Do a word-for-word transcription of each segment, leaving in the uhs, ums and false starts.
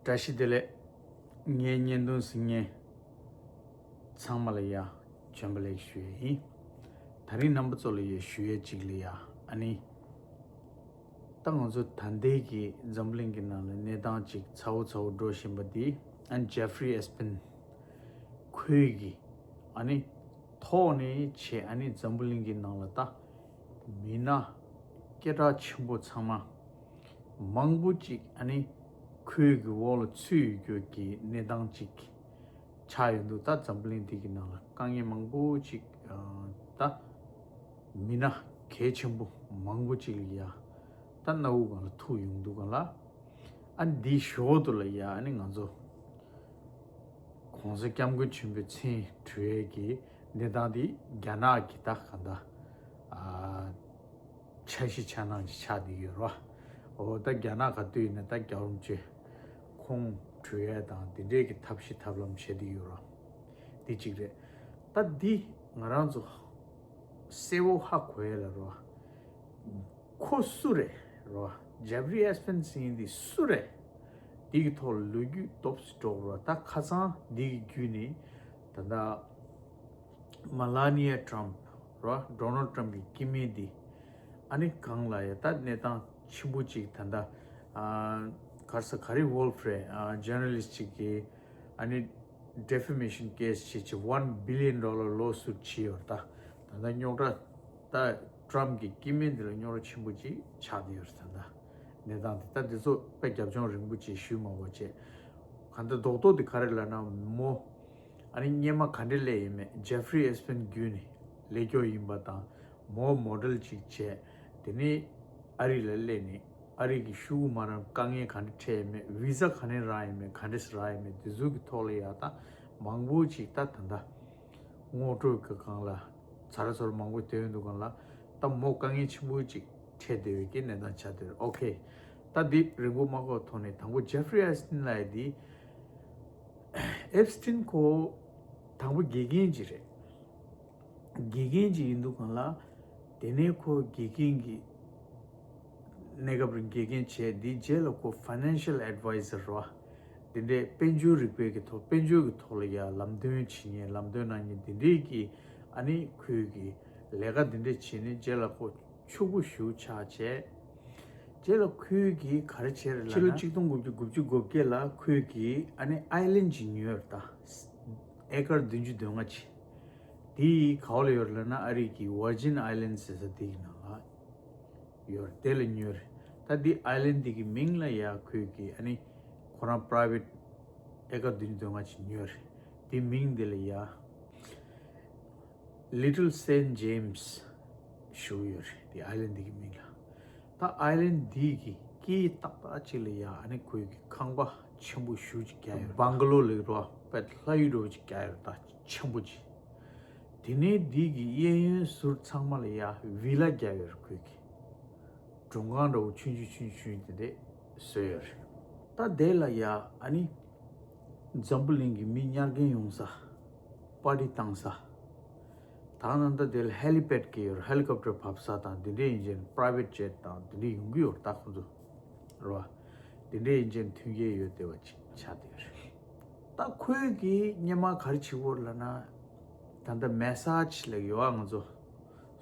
བཀྲ་ཤིས་བདེ་ལེགས། ངའི་བརྙན་ཐུང་གཟིགས་མཁན་ཚང་མ་ལ་ཡ་བྱོན་པ་ལེགས་ཞུ་ཡས་ཡིན། དེ་རིང་རྣམ་པ་ཚོ་ལ་ཡ་ཞུ་ཡས་གཅིག་ལ་ཡ་ཨ་ནི། ད་ང་ཚོ་ད་ལྟའི་གི་འཛམ་བུ་གླིང་གི་ནང་ལ་གནས་སྟངས་གཅིག་ཚ་བོ་ཚ་བོ་འགྲོ་བཞིན་པ་འདི་ཨ་ནི་ཇེ་ཧྥི་རི་ཨེ་སྤེན་ཁོས་གི་ཨ་ནི་ཐོག་ནས་བྱས་ཨ་ནི་འཛམ་བུ་གླིང་གི་ནང་ལ་ད་མི་སྣ་སྐད་གྲགས་ཆེན་པོ་ཚང་མ་མང་པོ་ཅིག་ཨ་ནི་ཁོའི་གི་འོག་ལ་ཚུད་ཡོད་རྒྱུ་གི་གནས་སྟངས་ཅིག་ཆགས་ཡོད་འདུག་ད་འཛམ་བུ་གླིང་འདི་གི་ནང་ལ་དཀའ་ངལ་མང་པོ་ཅིག་ཨ་ད་མི་སྣ་གལ་ཆེན་པོ་མང་པོ་ཅིག་ལ་ཡ་ད་གནའ་བོའི་སྒང་ལ་ཐུག་ཡོང་འདུག་ག་ལ། ཨ་ནི་འདིའི་ཞོར་དུ་ལ་ཡ་ཨ་ནི་ང་ཚོ་༸གོང་ས་༸སྐྱབས་མགོན་ཆེན་པོའི་མཚན་གྲོལ་ཡས་ཀྱི་གནས་སྟངས་འདི་རྒྱ་ནག་གི་ད་ག་འདྲ་ཨ་འཆར་གཞི་འཆར་སྣང་ཅིག་ཆགས་བསྡད་ཡོད་རེད་བ། འོ་ད་རྒྱ་ནག་ག་དུས་ཡིན་ན་ད་རྒྱལ་བ་རིན་པོ་ཆེ་ཁོང་གྲོལ་ཡས་དང་དེ་འདྲས་ཀྱི་ཐབས་ཤེས་ཐབས་ལམ་བྱེད་བསྡད་ཡོད་རེད་བ། འདི་གཅིག་རེད། ད་འདི་ང་རང་ཚོ་གསལ་བོ་ཧ་གོ་ཡས་ལ་རེད་བ། ཁོ་སུ་རེད་རོ། ཇེ་ཧྥི་རི་ཨེ་སྤེན་ཟེར་མཁན་འདི་སུ་རེད། འདི་གི་ཐོག་ལ་ལོ་རྒྱུས་སྟོབས་སུ་འགྲོ་རོ། ད་ཁ་སང་འདི་གི་བརྒྱུད་ནས་ད་ལྟ་མེ་ལ་ནི་ཡ་ཊམ་རོ། ཌོ་ནལ་ཊམ་གི་སྐྱེ་དམན་འདི་ཨ་ནི་སྒང་ལ་ཡ་ད་གནས་སྟངས་ཆེན་པོ་ཅིག་ད་ལྟ་ཨ་ག་རེ་ཟེར་ག་རེ་ཝོལ་ཕི་རེད། ཨ་ཇར་ནལ་ལིསི་ཊི་ཅིག་གིས་ཨ་ནི་ཌེ་ཕེ་མེ་ཤན་ཀེ་སི་བྱས་བྱས་ཝན་བི་ལི་ཡན་ཌོ་ལར་ལོ་སུཊ་བྱས་ཡོད་རེད། ད་ད་ལྟ་རྙོག་དྲ་ད་ཊམ་གི་སྐྱེ་དམན་འདི་ལ་རྙོག་དྲ་ཆེན་པོ་ཅིག་ཆགས་བསྡད་ཡོད་རེད། ད་ལྟ་གནས་སྟངས་དེ་ད་འདི་ཚོ་དཔེ་རྒྱབ་ལྗོངས་རིང་པོ་ཅིག་ཞུས་མ་དགོས་བྱས། གང་ལྟར་རྡོག་རྡོག་དེ་ག་རེ་ལབ་ན་མོ་ཨ་ནི་སྔོན་མ་ག་འདྲས་སླེབས་ཡིན་མེད། ཇེ་ཧྥི་རི་ཨེ་སྤེན་བརྒྱུད་ནས་སླེབས་ཀྱོག་ཡིན་པ་དང་མོ་མོ་ཌེལ་ཅིག་བྱས། དེ་ནས་ཨ་རི་ལ་སླེབས་ནས་ཨ་རི་གི་ཤོག་གུ་མ་རག་དཀའ་ངལ་ག་འདྲས་འཕྲད་ཡིན་མེད། བི་ཟ་ག་ནས་རག་ཡིན་མེད། ག་འདྲས་རག་ཡིན་མེད། དེ་ཚོ་གི་ཐོག་ལ་ཡ་ད་མང་པོ་ཅིག་ད་ད་ལྟ་ངོ་སྤྲོད་ཀྱི་སྒང་ལ་ཚར་ཚོར་མང་པོ་ཐོན་འདུག་སྒང་ལ། ད་མོ་དཀའ་ངལ་ཆེན་པོ་ཅིག་འཕྲད་བསྡད་པའི་གི་གནས་སྟངས་ཆགས་བསྡད་རེད། ཨོ་ཁེ། ད་འདི་རིང་པོ་མ་འགོར་ཐོག་ནས་དང་པོ་ཇེ་ཧྥི་རི་ཨེ་སྤེན་ལབ་ཡ་འདི། ཨེབ་སི་ཊིན་ཁོ་དང་པོ་དགེ་རྒན་ཅིག་རེད། དགེ་རྒན་ཅིག་ཡིན་འདུག་སྒང་ལ། དེ་ནས་ཁོ་དགེ་རྒན་གྱི་གནས་སྐབས་རིང་དགེ་རྒན་བྱས། དེའི་རྗེས་ལ་ཁོ་ཕའི་ནན་ཤལ་ཨེཌ་ཝའི་ཟར་རོ། དེ་འདྲའི་དཔལ་འབྱོར་རིག་པའི་གི་ཐོག་དཔལ་འབྱོར་གྱི་ཐོག་ལ་ཡ་ལམ་སྟོན་བྱེད་མཁན་ལམ་སྟོན་གནང་མཁན་དེ་འདྲའི་གི་ཨ་ནི་ཁོའི་གི་ལས་ཀ་དེ་འདྲ་བྱས་ནས་རྗེས་ལ་ཁོ་ཕྱུག་པོ་ཞེ་པོ་ཆགས་བྱས། རྗེས་ལ་ཁོས་གིས་ག་རེ་བྱས་རེད་ལབ་ན། ཕྱི་ལོ་ཆིག་སྟོང་དགུ་བརྒྱ་དགུ་བཅུ་གོ་བརྒྱད་ལ་ཁོས་གིས་ཨ་ནི་ཨའི་ལན་ཅིག་ཉོས་རེད་ད། ཨེ་ཀར་བདུན་ཅུ་དོན་ལྔ་ཅིག་དེ་ག་བ་ལ་ཡོད་རེད་ལབ་ན་ཨ་རི་གི་ཝར་ཇིན་ཨའི་ལན་ཟེར་ས་དེ་གི་ནང་ལ་ཡོད་རེད། དེ་ལ་ཉོས་རེད། ད་དེ་ཨའི་ལན་དེ་གི་མིང་ལ་ཡ་ཁོས་གིས་ཨ་ནི་ཁོ་རང་པ་རའི་ཝེཊ་ཨེ་ཀར་བདུན་ཅུ་དོན་ལྔ་ཅིག་ཉོས་རེད། དེ་མིང་དེ་ལ་ཡ། Little Saint James ཞུ་ཡོད་རེད། དེ་ཨའི་ལན་འདི་གི་མིང་ལ། ད་ཨའི་ལན་འདི་གི་སྐད་ཏག་ཏག་ཅིག་ལ་ཡ་ཨ་ནི་ཁོས་གི་ཁང་པ་ཆེན་པོ་ཞེ་པོ་ཅིག་བརྒྱབ་ཡོད། བང་ག་ལོ་ལབ་རོ། དཔེ་ལྷ་ཡུལ་འདྲ་བོ་ཅིག་བརྒྱབ་ཡོད། ད་ཆེན་པོ་ཅིག་དེ་ནས་འདི་གི་གཡས་གཡོན་ཟུར་ཚང་མ་ལ་ཡ་བི་ལ་བརྒྱབ་ཡོད་རེད་ཁོས་གི། མགྲོན་ཁང་འདྲ་བོ་ཆུང་ཆུང་ཆུང་ཆུང་དེ་འདྲས་བཟོས་ཡོད་རེད། ད་དེ་ལ་ཡ་ཨ་ནི་འཛམ་བུ་གླིང་གི་མི་གཉེར་མཁན་ཡོང་ས། པར་ཊི་བཏང་ས། ད་ནང་ད་དེ་ལ་ཧེ་ལི་པེཌ་གི་ཡོད་རེད། ཧེ་ལི་ཀོབ་ཊར་བབས་ས་དང་དེ་འདྲས་ཡིན་ཅན་པ་རའི་ཝེཊ་ཇེཊ་དང་དེ་འདྲས་ཡོང་གི་ཡོད་རེད་ད་ཁོང་ཚོ། རེད་བ། དེ་འདྲས་ཡིན་ཅན་མཐུན་རྐྱེན་ཡོད་བསྡད་པ་ཅིག་ཆགས་བསྡད་ཡོད་རེད། ད་ཁོས་གི་སྔོན་མ་ག་རེ་བྱེད་ཀྱི་ཡོད་རེད་ལབ་ན། ད་ལྟ་མེ་སཱཇ་ལབ་ཀྱི་ཡོད་ཨ་ང་ཚོ།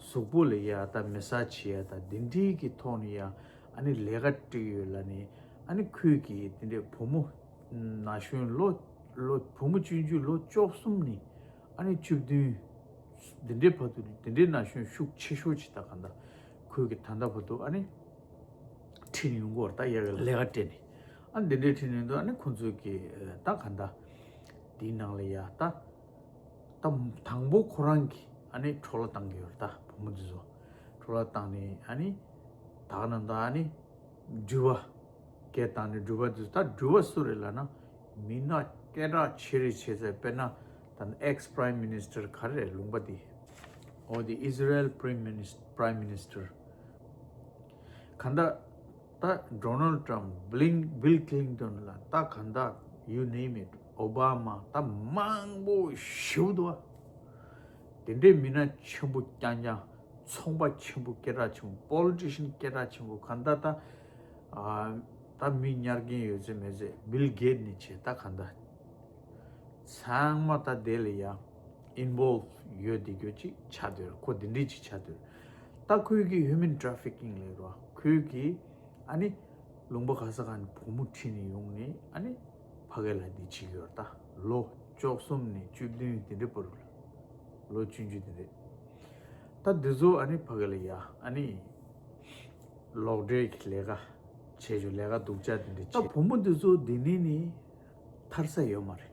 གཟུགས་པོ་ལ་ཡ་ད་མེ་སཱཇ་བྱེད་ཡ་ད་དེ་འདྲའི་གི་ཐོག་ནས་ཡ་ཨ་ནི་ལས་ཀ་སྤྲད་ཀྱི་ཡོད་ལབ་ནས་ཨ་ནི་ཁོས་གི་དེ་འདྲའི་བུ་མོ་ན་གཞོན་ལོ་ལོ་བུ་མོ་ཆུང་ཆུང་ལོ་བཅུ་གསུམ་ནས་ཨ་ནི་བཅུ་བདུན་དེ་འདྲའི་བར་དུ་དེ་འདྲའི་ན་གཞོན་ཤུགས་ཆེ་ཤོས་ཅིག་ད་ག་འདྲ་ཁོས་གི་ད་ལྟ་བར་དུ་ཨ་ནི་ཁྲིད་ནས་ཡོང་གི་ཡོད་རེད། ད་ཡ་གི་ལས་ཀ་སྤྲད་ནས་ཨ་ནི་དེ་འདྲའི་ཁྲིད་ནས་འདུག་ཨ་ནི་ཁོང་ཚོས་གི་ད་ག་འདྲ་དེའི་ནང་ལ་ཡ་ད། ད་དང་པོ་ཁོ་རང་གིས་ཨ་ནི་འཕྲོ་བརླག་བཏང་གི་ཡོད་རེད། ད་བུ་མོ་འདི་ཚོ་འཕྲོ་བརླག་བཏང་ནས་ཨ་ནི་ད་ག་ནང་ད་ཨ་ནི་འགྲུལ་པ་སྐད་བཏང་ནས་འགྲུལ་པ་འདི་ཚོ་ད་འགྲུལ་པ་སུ་རེད་ལབ་ན་མི་སྣ་སྐད་གྲགས་ཆེ་རེ་ཆེ་ཚད་དཔེར་ན་ད་ཨེག་སི་པ་རའིམ་མི་ནི་སི་ཊར་ག་རེ་རེད་ལུང་པ་འདི་འོ་འདི་ཨི་ཟི་རེལ་པ་རའིམ་མི་ནི་སི་པ་རའིམ་མི་ནི་སི་ཊར། གང་ལྟར་ད་ཌོ་ནལ་ཊམ་བྷིལ་ཀི་ལིན་ཊོན་ལ་ད་གང་ལྟར་you name it ཨོ་བྷ་མ་ད་མང་པོ་ཞེ་པོ་འདུག་དེ་འདྲའི་མི་སྣ་ཆེན་པོ་རྐྱང་རྐྱང་ཚོང་པ་ཆེན་པོ་སྐད་གྲགས་ཆེན་པོ་པོ་ལི་ཊི་ཤན་སྐད་གྲགས་ཆེན་པོ་གང་ལྟར་ད་ ད་མི་ཉར་མཁན་ཡོད་ཚད་མེད་ཚད་བིལ་གེད་ནས་བྱས། ད་གང་ལྟར་ཚང་མ་ད་དེ་ལ་ཡ་ཨིན་བོལ་ཡོད་བསྡད་རྒྱུ་ཅིག་ཆགས་བསྡད་ཡོད། ཁོ་དེ་འདྲས་ཅིག་ཆགས་བསྡད་ཡོད། ད་ཁོས་ཀྱི་ཧིའུ་མན་ཊ་ར་ཕི་ཀིང་ལབ་རོ། ཁོས་ཀྱི་ཨ་ནི་ལུང་པ་ག་ས་ག་ནས་བུ་མོ་ཁྲིད་ནས་ཡོང་ནས་ཨ་ནི་ཕ་གི་ལ་འདི་བྱེད་ཀྱི་ཡོད། ད་ལོ་བཅུ་གསུམ་ནས་བཅུ་བདུན་དེ་འདྲའི་བར་ལ། ལོ་བཅུ་བཅུ་དེ་འདྲ། ད་འདི་ཚོ་ཨ་ནི་ཕ་གི་ལ་ཡ་ཨ་ནི་ལོག་འགྲེལ་གྱི་ལས་ཀ་བྱེད་རྒྱུ། ལས་ཀ་སྡུག་ཅག་དེ་འདྲ་བྱེད། ད་བུ་མོ་འདི་ཚོ་འདི་ནས་ནི་ཐར་ས་ཡོད་མ་རེད།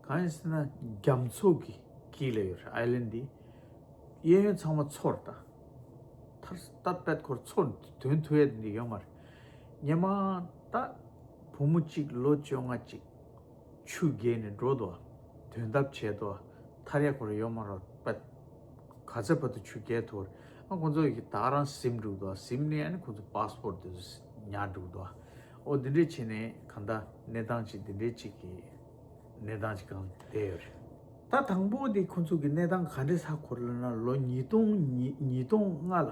གང་ཡིན་ཟེར་ན་རྒྱ་མཚོ་གི་དཀྱིལ་ལ་ཡོད་རེད། ཨའི་ལན་འདི་གཡས་གཡོན་ཚང་མ་མཚོ་རེད། ད་ཐར་ད་པད་ཁོར་མཚོ་དོན་ཐུབ་ཡས་འདི་ཡོད་མ་རེད། སྔོན་མ་ད་བུ་མོ་གཅིག་ལོ་བཅོ་ལྔ་གཅིག་ཆུ་བརྒལ་ནས་འགྲོ་འདུག་དོན་དག་བྱས་འདུག་ཐར་ཡ་ཁོ་ར་ཡོད་མ་རེད་པ། ག་ཚད་བར་དུ་ཆུ་བརྒལ་ཐུབ་རེད། ཨ་ཁོ་ཚོ་ཡིས་ད་རང་ཟིན་འགྲོ་འདུག་ཟིན་ནས་ཨ་ནི་ཁོ་ཚོ་པཱ་སི་པོར་དེ་ཚོ་ཉར་འགྲོ་འདུག་ཨོ་འདི་འདྲས་བྱས་ནས་གང་ལྟར་གནས་སྟངས་ཅིག་འདི་འདྲས་ཅིག་གི་གནས་སྟངས་ཅིག་གང་བསྡད་ཡོད་རེད། ད་དང་པོ་དེ་ཁོ་ཚོ་གི་གནས་སྟངས་ག་འདྲས་ཧ་གོ་རེད་ལབ་ན། ལོ་ཉིས་སྟོང་ཉིས་ཉིས་སྟོང་ལྔ་ལ་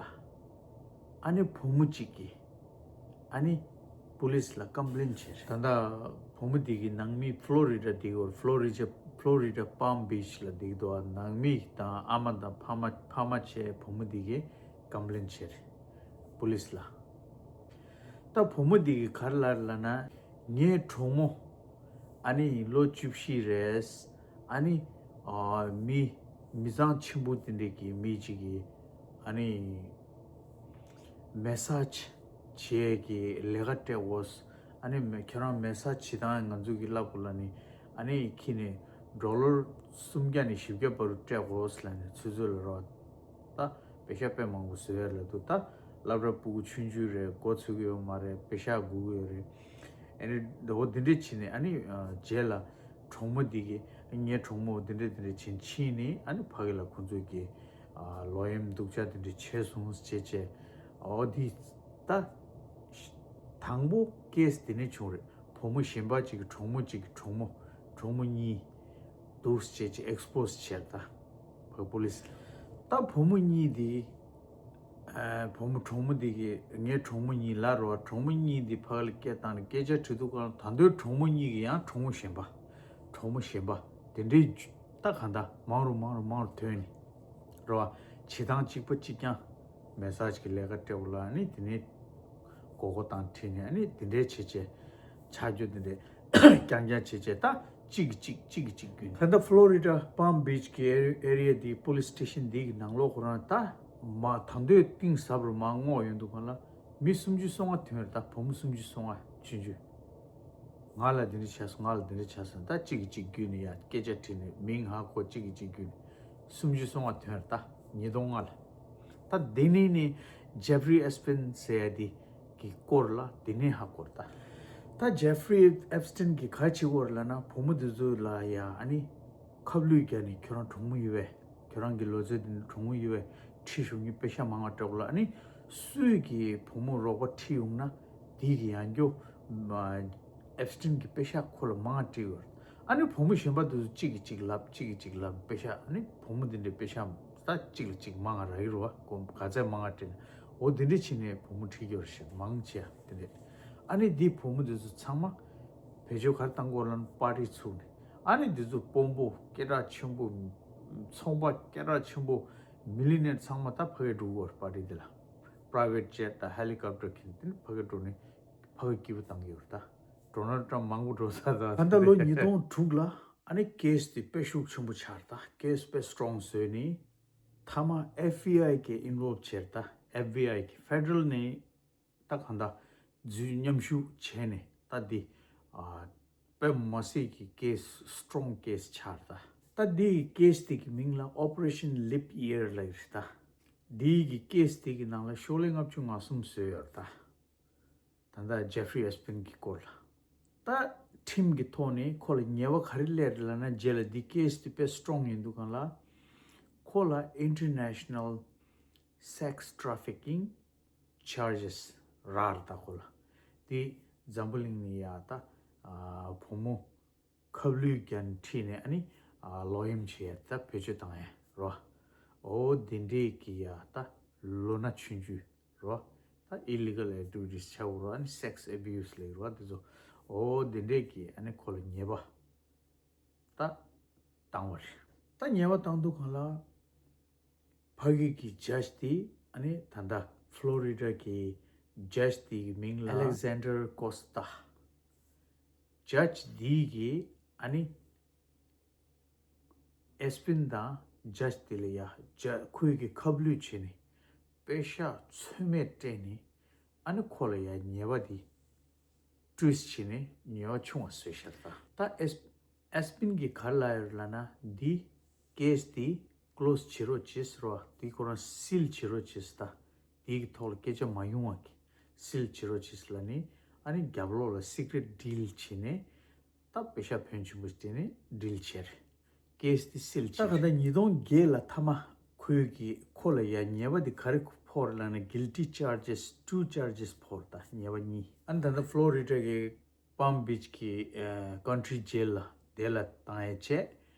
ཨ་ནི་བུ་མོ་གཅིག་གིས་ཨ་ནི་པུ་ལིས་ལ་ཀམ་པི་ལེན་བྱས་རེད། ད་ལྟ་བུ་མོ་དེ་གི་ནང་མི་ཕློ་རི་ཌ་དེ་གི་ཕློ་རི་ཌ་ཕློ་རི་ཌ་པམ་བིཆ་ལ་བསྡད་འདུག་ནང་མི་དང་ཨ་མ་དང་ཕ་མ་ཕ་མ་བྱས་བུ་མོ་དེ་གི་ཀམ་པི་ལེན་བྱས་རེད། པུ་ལིས་ལ། ད་བུ་མོ་དེ་གི་ག་རེ་ལབ་ལབ་ན། ངའི་གྲོགས་མོ་ཨ་ནི་ལོ་བཅུ་བཞི་རེད། ཨ་ནི་ཨ་མི་མི་ཚང་ཆེན་པོ་དེ་འདྲས་ཀྱི་མི་གཅིག་གིས་ཨ་ནི་མེ་སཱཇ་བྱེད་ཀྱི་ལས་ཀ་སྤྲད་དགོས། ཨ་ནི་མེ་ཁྱེད་རང་མེ་སཱཇ་བྱེད་སྟངས་ང་ཚོ་གི་ལབ་དགོས་ལབ་ནི། ཨ་ནི་ཁྱེད་ནི་ཌོ་ལར་སུམ་བརྒྱ་ནས་བཞི་བརྒྱ་བར་དུ་སྤྲད་དགོས་ལབ་ནི་ཚུལ་ཚུལ་ལ་རོགས། ད་པེ་ཤ་དཔེ་མང་པོ་བཟོ་ཡ་ལ་འདུག་ད་སློབ་གྲྭ་ཕྲུ་གུ་ཆུང་ཆུང་རེད། འགོ་ཚུགས་ཀྱི་ཡོད་མ་རེད། པེ་ཤ་དགོས་ཀྱི་ཡོད་རེད། ཨ་ནི་འོ་འདི་འདྲས་བྱས་ནས་ཨ་ནི་རྗེས་ལ་གྲོགས་མོ་འདི་གི་ངའི་གྲོགས་མོ་འདི་འདྲས་འདི་འདྲས་བྱས་ཕྱིན་ནས་ཨ་ནི་ཕ་གི་ལ་ཁོང་ཚོ་གི་ལོག་གཡེམ་སྡུག་ཅག་འདི་འདྲས་བྱས་སོང་ཟེར་བྱས། འོ་འདི་ད་དང་པོ་ཀེ་སི་འདི་ནས་བྱུང་རེད། བུ་མོ་གཞན་པ་གཅིག་གི་གྲོགས་མོ་གཅིག་གི་གྲོགས་མོ་གྲོགས་མོ་གཉིས་འདུག་ཟེར་བྱས་ཨེག་སི་པོ་སི་བྱས་རེད། ད་ཕ་གི་པུ་ལིས་ལ། ད་བུ་མོ་གཉིས་འདི་ཨ་བུ་མོ་གྲོགས་མོ་འདི་གི་ངའི་གྲོགས་མོ་གཉིས་ལབ་རོགས། གྲོགས་མོ་གཉིས་འདི་ཕ་གི་ལ་སྐད་བཏང་ནས་སྐད་ཆ་དྲི་འདུག་ག་ད་དུང་གྲོགས་མོ་གཉིས་ཀྱིས་ཡང་གྲོགས་མོ་གཞན་པ་གྲོགས་མོ་གཞན་པ་དེ་འདྲའི་ད་གང་ལྟར་མང་རུ་མང་རུ་མང་རུ་ཐོན་ནས་རོ། བྱེད་སྟངས་གཅིག་པ་གཅིག་རྐྱང་མེ་སཱཇ་གི་ལས་ཀ་སྤྲད་དགོས་ལབ་ནི། དེ་ནས་མགོ་སྐོར་བཏང་ཁྲིད་ནས་ཨ་ནི་དེ་འདྲའི་བྱས་བྱས་ཆགས་རྒྱུ་དེ་འདྲའི་རྐྱང་རྐྱང་བྱས་བྱས་ད་གཅིག་གིས་གཅིག་གཅིག་གིས་གཅིག་བརྒྱུད་ནས། ད་ལྟ་ཕློ་རི་ཌ་པམ་བིཆ་གི་ཨེ་རི་ཡ་འདི་པུ་ལིས་སི་ཊེ་ཤན་འདི་གི་ནང་ལོགས་ཁོ་རང་ད་མ་ད་དུང་གཏིང་ཟབ་རུ་མར་བསྔོགས་ཡོང་དུས་སྒང་ལ་མི་སུམ་ཅུ་སོ་ལྔ་ཐོན་རེད། ད་བུ་མོ་སུམ་ཅུ་སོ་ལྔ་ཆུང་ཆུང་། ང་ལ་འདི་འདྲ་བྱས་སོང་། ང་ལ་འདི་འདྲ་བྱས་སོང་། ད་གཅིག་གིས་གཅིག་བརྒྱུད་ནས་ཡ་སྐད་ཆ་དྲིས་ནས་མིང་ཧ་གོ། གཅིག་གིས་གཅིག་བརྒྱུད་ནས་སུམ་ཅུ་སོ་ལྔ་ཐོན་རེད། ད་ཉིས་སྟོང་ལྔ་ལ། ད་འདི་ནས་ནི་ཇེ་ཕི་རི་ཨེབ་སི་ཊིན་ཟེར་ཡ་འདི་གི་སྐོར་ལ་འདི་ནས་ཧ་གོ་རེད། ད་ད་ཇེ་ཕི་རི་ཨེབ་སི་ཊིན་གིས་ག་བྱེད་ཀྱི་ཡོད་རེད་ལབ་ན། བུ་མོ་འདི་ཚོ་ལ་ཡ་ཨ་ནི་ཁབ་ལུད་བརྒྱབ་ནས་ཁྱོད་རང་གྲོགས་མོ་ཡོད་པས། ཁྱོད་རང་གི་ལོ་ཚོད་འདི་ནས་གྲོགས་མོ་ཡོད་པས་ཁྲིད་ཤོག་ངས་པེ་ཤ་མང་བ་སྤྲད་དགོས་ལབ། ཨ་ནི་སུས་ཀྱིས་བུ་མོ་རོགས་པ་ཁྲིད་ཡོང་ན་དེ་གི་ཡང་སྐྱོ་ཨེབ་སི་ཊིན་གྱིས་པེ་ཤ་ཁོ་ལ་མང་བ་སྤྲད་ཡོད་རེད། ཨ་ནི་བུ་མོ་གཞན་པ་དེ་ཚོ་གཅིག་གིས་གཅིག་ལབ། གཅིག་གིས་གཅིག་ལབ། པེ་ཤ་ཨ་ནི་བུ་མོ་དེ་འདྲའི་པེ་ཤ་ད་གཅིག་ལ་གཅིག་མང་བ་རག་གི་རེད་པ། གོ་ག་ཚད་མང་བ་སྤྲད་ན། འོ་དེ་འདྲ་བྱས་ནས་བུ་མོ་ཁྲིད་ཀྱི་ཡོད་རེད། མང་ཆེ་བ་དེ་འདྲ། ཨ་ནི་དེ་བུ་མོ་དེ་ཚོ་ཚང་མ་བེད་སྤྱོད་ག་རེ་བཏང་གི་ཡོད་རེད་ལབ་ན་པར་ཊི་ཚུགས་ནས། ཨ་ནི་འདི་ཚོ་དཔོན་པོ་སྐད་གྲགས་ཆེན་པོ། ཚོང་པ་སྐད་གྲགས་ཆེན་པོ། མི་ལི་ནེར་ཚང་མ་ད་ཕ་གིར་འགྲོ་གི་ཡོད་རེད། པར་ཊི་འདི་ལ་པ་རའི་ཝེཊ་ཇེཊ་དང་ཧེ་ལི་ཀོབ་ཊར་ཁྱེར་ནས་དེ་ནས་ཕ་གིར་འགྲོ་ནས་ཕ་གི་སྐྱིད་པོ་བཏང་གི་ཡོད་རེད། ད་ཌོ་ནལ་ཊམ་མང་པོ་འགྲོ་ས་ད། ད་ལྟ་ལོ་ཉིས་སྟོང་དྲུག་ལ་ཨ་ནི་ཀེ་སི་དེ་དཔེ་ཤུགས་ཆེན་པོ་ཆགས་རེད། ད་ཀེ་སི་དཔེ་སི་ཊོང་བཟོས་ནས་མཐའ་མ་ཨེཕ་བི་ཨའི་གིས་ཨིན་ཝོལབ་བྱས་རེད། ད་ཨེཕ་བི་ཨའི་གིས་ཕེ་ཌ་རལ་ནས་ད་གང་ལྟར་འཛུལ་མཉམ་ཞུགས་བྱས་ནས་ད་འདི་ཨ་དཔེ་མི་སྲིད་ཀྱི་ཀེ་སི་སི་ཊོང་ཀེ་སི་ཆགས་རེད། ད་ད་འདི་ཀེ་སི་དེ་གི་མིང་ལ་ཨོ་པ་རེ་ཤན་ལིབ་ཨི་ཡར་ལབ་ཡོད་རེད། ད་འདི་གི་ཀེ་སི་དེ་གི་ནང་ལ་ཤོག་ལྷེ་ལྔ་བཅུ་ང་གསུམ་བཟོས་ཡོད་རེད། ད་ད་ལྟ་ཇེ་ཕི་རི་ཨེབ་སི་ཊིན་གི་སྐོར་ལ། ད་ཁྲིམས་ཀྱི་ཐོག་ནས་ཁོ་ལ་ཉེས་པ་ག་རེ་སླེབས་རེད་ལབ་ན། རྗེས་ལ་འདི་ཀེ་སི་དེ་དཔེ་སི་ཊོང་ཡིན་དུས་སྒང་ལ་ཁོ་ལ་ཨིན་ཊར་ནེ་ཤ་ནལ་སེག་སི་ཊ་ར་ཕི་ཀིང་ཆར་ཇེ་སི་རག་རེད། ད་ཁོ་ལ་དེ་འཛམ་བུ་གླིང་ནས་ཡ་ད་ཨ་བུ་མོ་ཁབ་ལུད་བརྒྱབ་ནས་ཁྲིད་ནས་ཨ་ནི་ཨ་ལོག་གཡེམ་བྱེད་ཡ་ད་བེད་སྤྱོད་བཏང་ཡ་རོ། འོ་དེ་འདྲས་ཀྱི་ཡ་ད་ལོ་ན་ཆུང་ཆུང་རོ། ད་ ད་illegal activities་ཆགས་འགྲོ་བ་ནི་sex abuse་ལབ་རོ་དེ་ཚོ། འོ་དེ་འདྲས་ཀྱི་ཨ་ནི་ཁོ་ལ་ཉེས་པ་ད་བཏང་བ་རེད། ད་ཉེས་པ་བཏང་དུས་སྒང་ལ་ཕ་གི་གི་judge་དེ་ཨ་ནི་ད་ལྟ་Florida་གི་judge་དེ་གི་མིང་ལ་Alexander Costa། judge་དེ་གི་ཨ་ནི་Epstein་དང་judge་དེ་ལ་ཡ་ཇ་ཁོས་ཀྱི་ཁ་བསླུས་བྱས་ནས་པེ་ཤག་ཚོད་མེད་སྤྲད་ནས་ཨ་ནི་ཁོ་ལ་ཡ་ཉེས་པ་དེ་twist་བྱས་ནས་ཉེས་པ་ཆུང་བ་བཟོས་ཤག་ད། ད་Epstein་གྱིས་ག་རེ་ལབ་ཡོད་ལབ་ན་འདི་case་དེ་close་བྱེད་རོགས་བྱེད་ཟེར་བ་དེ་ཁོ་རང་seal་བྱེད་རོགས་བྱེད་ཟེར། ད་དེའི་ཐོག་ལ་སྐད་ཆ་མ་ཡོང་བ་གི་seal་བྱེད་རོགས་བྱེད་ཟེར་ལབ་ནས་ཨ་ནི་རྒྱབ་ལོགས་ལ་secret deal་བྱས་ནས། ད་པེ་ཤག་ཕོན་ཆེན་པོ་དེ་ནས་deal་བྱས་རེད། case་དེ་seal་བྱས་རེད། ད་ག་ད་ཉིས་སྟོང་བརྒྱད་ལ་ཐ་མ་ཁོས་ཀྱི་ཁོ་ལ་ཡ་ཉེས་པ་དེ་ག་རེ་ཕོག་ལབ་ན་guilty charges two charges་ཕོག་ད་ཉེས་པ་གཉིས། ཨ་ནི་ད་ལྟ་Florida་གི་Palm Beach་གི་country jail་ལ་དེ་ལ་བཏང་ཡ་བྱས།